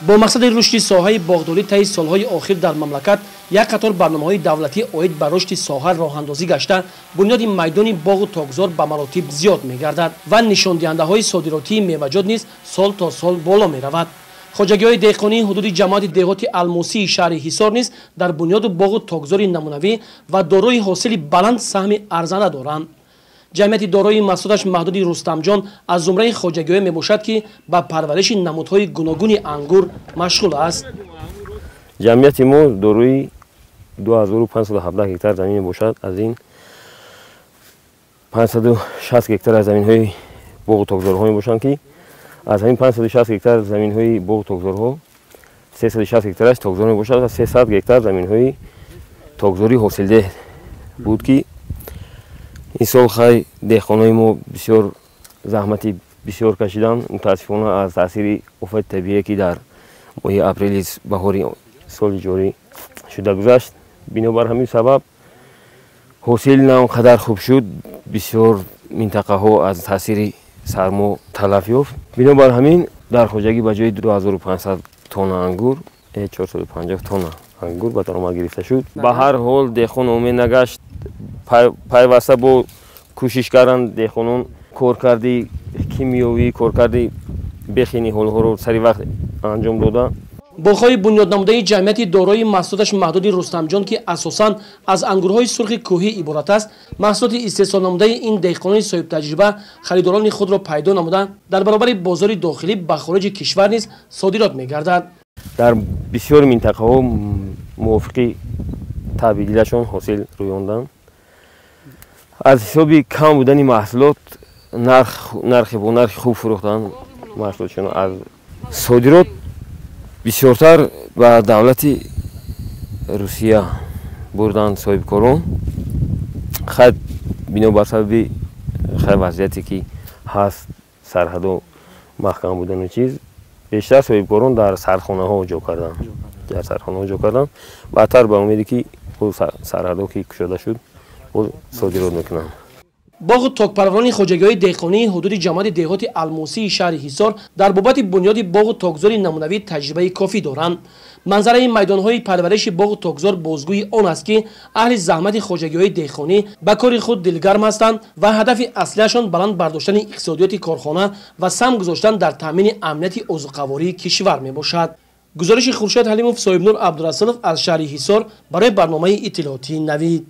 Бо мақсади рушди соҳаи боғдорӣ таи солҳои охир дар мамлакат як қатор барномаҳои давлатӣ оид ба рушди соҳа роҳандозӣ гашта, бунёди майдони боғу токзор ба маротиб зиёд мегардад ва нишондиҳандаҳои содиротии меваҷот низ сол то сол боло меравад. Хоҷагиҳои деҳқонии ҳудуди ҷамоати деҳоти Алмосии шаҳри Ҳисор низ дар бунёду боғу токзори намунавӣ ва дорои ҳосили баланд саҳми арзанда доранд. Ҷамъияти дорои маҳсулоташ маҳдуди Рустамҷон аз зумраи хоҷагиҳое мебошад, ки ба парвариши намудҳои гуногуни ангур машғул аст. Ҷамъияти мо дорои 2517 гектар замин мебошад. Аз ин 560 гектар аз заминҳои боғу токзорҳо мебошанд, ки аз ҳамин 560 гектар заминҳои боғу токзорҳо 360 гектараш токзор мебошад ва 300 гектар заминҳои токзори ҳосилдеҳ буд, ки ин сол хай деҳқонои мо бисёр заҳмати бисёр кашиданд. Мутаассифона, аз таъсири офати табиие, ки дар моҳи апрели баҳори соли ҷорӣ шуда гузашт, бинобар ҳамин сабаб ҳосил на он қадар хуб шуд. Бисёр минтақаҳо аз таъсири сармо талаф ёфт. Бинобар ҳамин дар хоҷагӣ ба ҷои 2500 тонна ангур 450 тонна ангур ба даромад гирифта шуд. Ба ҳар ҳол, деҳқон умед нагашт, пайваста бо кӯшиш карданд деҳқонон, коркарди кимиёвӣ, коркарди бехи ниҳолҳоро сари вақт анҷом дода. Боғҳои бунёднамудаи ҷамъияти дорои маҳсулоташ маҳдуди Рустамҷон, ки асосан аз ангурҳои сурхи кӯҳӣ иборат аст, маҳсулоти истеҳсолнамудаи ин деҳқонони соҳибтаҷриба харидорони худро пайдо намуда, дар баробари бозори дохилӣ ба хориҷи кишвар низ содирот мегардад. Дар бисёри минтақаҳо мувофиқи таъбидилашон ҳосил рӯёнданд. Аз ҳисоби кам будани маҳсулот нархи бо нархи хуб фурӯхтанд маҳсулотшон. Аз содирот бисёртар ба давлати Русия бурданд соҳибкорон. Хай, бинобар сабаби хай вазъияте, ки ҳаст, сарҳадо маҳкам будану чиз, бештар соҳибкорон дар сардхонаҳо ҷо карданд, дар сардхонаҳо ҷо карданд. Баъдтар, ба умеде ки сарҳадо ки кушода шуд, боз содирот мекунанд. Боғу токпарварони хоҷагиҳои деҳқонии ҳудуди ҷамоати деҳоти Алмосии шаҳри Ҳисор дар бобати бунёди боғу токзори намунавӣ таҷрибаи кофӣ доранд. Манзараи майдонҳои парвариши боғу токзор бозгӯи он аст, ки аҳли заҳмати хоҷагиҳои деҳқонӣ ба кори худ дилгарм ҳастанд ва ҳадафи аслиашон баланд бардоштани иқтисодиёти корхона ва саҳм гузоштан дар таъмини амнияти озуқавории кишвар мебошад. Гузориши Хуршед Ҳалимов, Соҳибнур Абдурасулов аз шаҳри Ҳисор барои барномаи иттилоотии Навид.